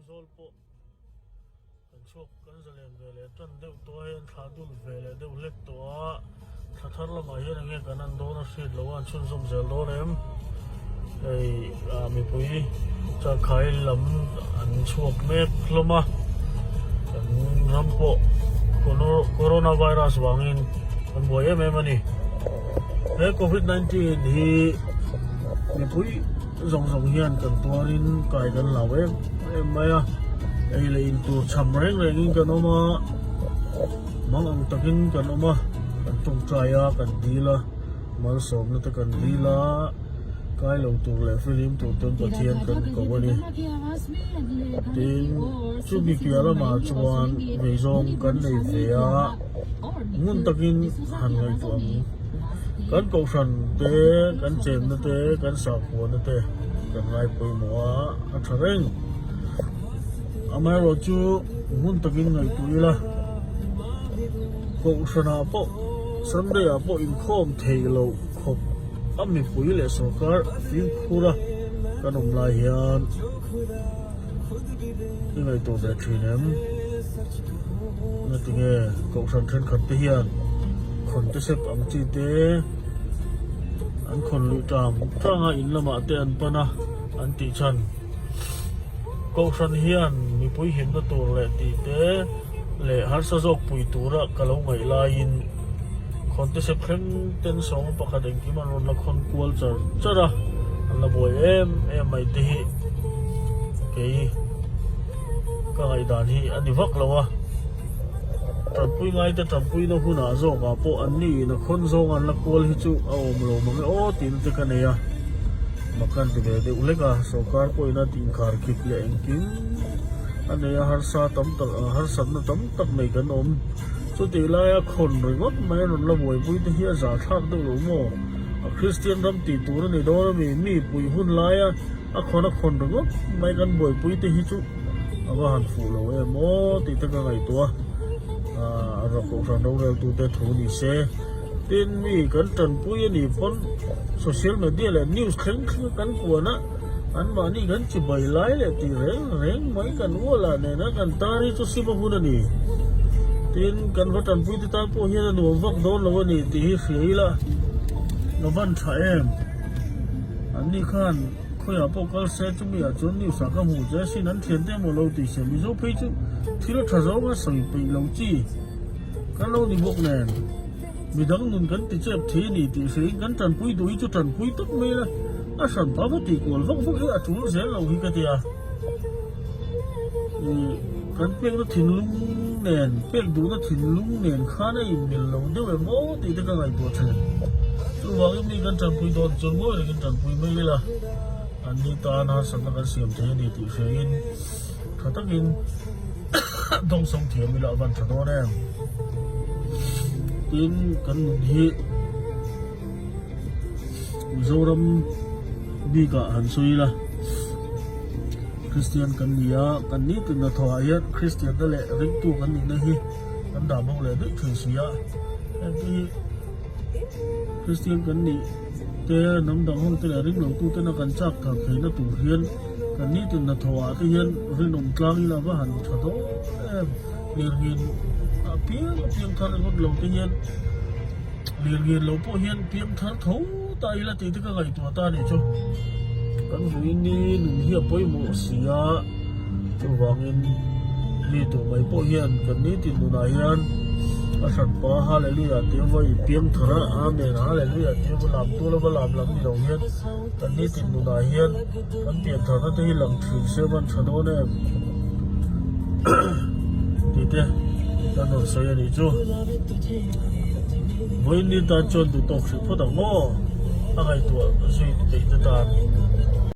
Aizawl pawh kan chhuak kan zalen ve leh tan deuh tawh a hei an thlah dul ve leh deuh hlek tawh a thla thar lamah hian enge kan an dawn a hriat loh a an chhunzawm zel dawn em hei ah mipui changkhai lam an chhuak mek hlawm a kan ram pawh corona virus vangin kan buai em em a ni he covid 19 hi mipui zawng zawng hian kan tuarin kai kan lau em em mai a ei leh in tur cham reng rengin kan awm a mang ang takin kan awm a kan tawngtai a kan dil a malsawmna te kan dil a kai lo tur leh filim tur ten Pathian kan ko a ni tin chumi piah lamah chuan veizawng kan nei ve a ngun takin han ngaihtuah ang. Kan kohhran te, kan chenna te, kan sakhuana te kan ngai pawimawh a, a tha reng. Amaherawhchu hmun takin ngaihtuah ila, kohhranah pawh Sunday ah pawh inkhawm theih loh khawp a mipui leh sorkar fimkhur a kan awm lai hian i ngaihtuah ve thin em? Ngatinge kohhran thenkhat te hian khawn te sep ang chi te an khawn luih tang tang a in lamah te an pan a an tih chhan kohhran hian mipui himna tur leh tih te leh harsa zawk pui tura ka lo ngaih laiin khawn te sep thleng ten sawng pakhat engkim an rawn la khawn kual char char a an la buai em em mai te hi kei. Ka ngaihdan hi a ni vak lo a, tanpui ngaite tanpuina hunah zawkah pawh an ni in a khawn zawng an la kual hi chu a awm lo mang e aw tiin te ka nei a, mak an ti ve deuh hlek a, sorkar pawhin a tih inkhar khip leh engkim a nei a, harsa tam tak harsatna tam tak nei kan awm, chutih laia khawn ringawt mai a rawn la buaipui te hi a zahthlak deuh lo maw, a Kristian ram tih tur a ni dawn a mi, mi puih hun laia. A khawn a khawn ringawt mai kan buaipui te hi chu a va han fuh lo em aw tih te ka ngaihtuah a, aah a kohhran rorel tu te thu ni se tin mi kan tanpui a nih pawn social media leh news thleng thleng a kan kuan a an mahni kan chi bai lai leh tih reng reng mai kan ual ah nena kan tar hi chu sim a hun a ni tin kan va tanpui te tan pawh hian a nuam vak dawn lo a ni tih hi hria ila ka van tha em. An ni khan khawiah pawh kal se chumi ah chuan news ah ka hmuh che asin an thian te emaw lo tih se Mizo phei chu thil tha zawng a sawi peih lo chi kan lo ni bawk nen midang nun kan ti chep thei a ni tih hria in kan tanpui duh hi chu tanpui tak mai ila a hran pa va tih kual vak vak hi a tul zel lo hi ka ti a ih kan pekna thinlung nen pek duhna thinlung nen khan a inmil lo deuh em aw tih te ka ngaihtuah thin. Chuvangin mi kan tanpui dawn chuan ngawi rengin tanpui mai ila, an ni tan harsatna kan siam thei a ni tih hriain tha takin dawngsawng thiam ila a van tha dawn em. Tin, kan nun hi Mizoram bikah han sawi ila, Kristian kan ni a, kan nitin hnathawhah hian Kristianna leh ringtu kan nihna hi kan dah bo leh daih thei si a, hengte hi. Kristian kan nih te, hnam dang ho te leh ring lo tu tena kan chak thar theihna tur hian kan nitin hnathawh ah te hian rinawm tlang ila va han tha dawn em. Lirngin a piang a piang thar ringawt lo te hian lirngin lo pawh hian piang thar tho ta ila tih te ka ngaihtuah ta anih chu. Kan vawiin ni nun hi a pawimawh si a, chuvangin mi tur mai pawh hian kan nitin nunah hian a hran pa Hallelujah tih a va inpiang thar a, Amen Hallelujah tih a va lam tual a va lam lam ni lo hian kan nitin nunah hian kan pian tharna te hi lang thin se a van tha dawn em tih te kan rawn sawi a nih chu. Vawiin ni tan chuan duhtawk hrih phawt ang maw? A ngaihtuah zui peih te tan.